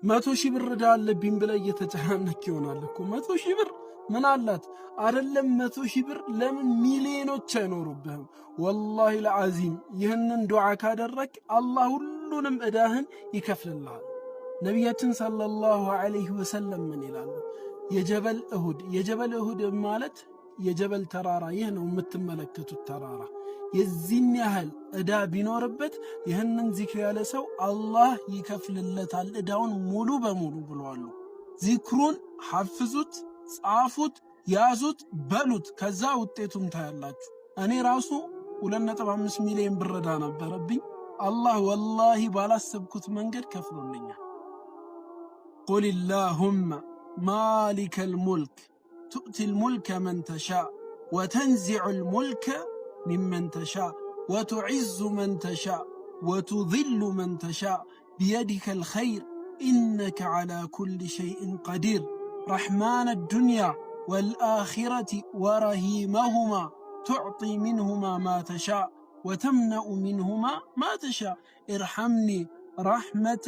100,000 ብር ዕዳ አለብኝ ብለህ እየተጨናነክ ይሆናል እኮ። 100,000 ብር ምን አላት? አይደለም 100,000 ብር ለምን ሚሊዮኖች አይኖሩብህም? ወላሂ ለዓዚም ይህንን ዱዓ ካደረክ አላህ ሁሉንም ዕዳህን ይከፍልልሃል። ነቢያችን ሰለላሁ ዐለይሂ ወሰለም ምን ይላሉ? የጀበል እሁድ፣ የጀበል እሁድ ማለት የጀበል ተራራ ይህ ነው የምትመለከቱት ተራራ፣ የዚህን ያህል ዕዳ ቢኖርበት ይህንን ዚክር ያለ ሰው አላህ ይከፍልለታል ዕዳውን ሙሉ በሙሉ ብለዋል። ዚክሩን ሐፍዙት፣ ጻፉት፣ ያዙት፣ በሉት። ከዛ ውጤቱን ታያላችሁ። እኔ ራሱ 2.5 ሚሊዮን ብር ዕዳ ነበረብኝ። አላህ ወላሂ ባላሰብኩት መንገድ ከፍሎልኛል። قل اللهم مالك الملك تؤتي الملك من تشاء وتنزع الملك ممن تشاء وتعز من تشاء وتذل من تشاء بيدك الخير إنك على كل شيء قدير رحمن الدنيا والآخرة ورحيمهما تعطي منهما ما تشاء وتمنع منهما ما تشاء ارحمني رحمة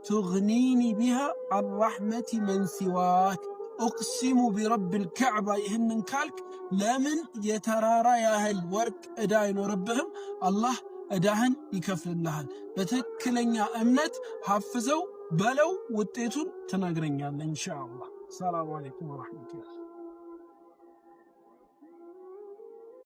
تغنيني بها عن رحمة من سواك أقسم برب الكعبة ይህንን ካልክ ለምን የተራራ ያህል ወርቅ ዕዳ አይኖርብህም? አላህ ዕዳህን ይከፍልልሃል። በትክክለኛ እምነት ሐፍዘው በለው፣ ውጤቱን ትነግረኛለህ ኢንሻአላህ። ሰላሙ አለይኩም ወረሕመቱላህ።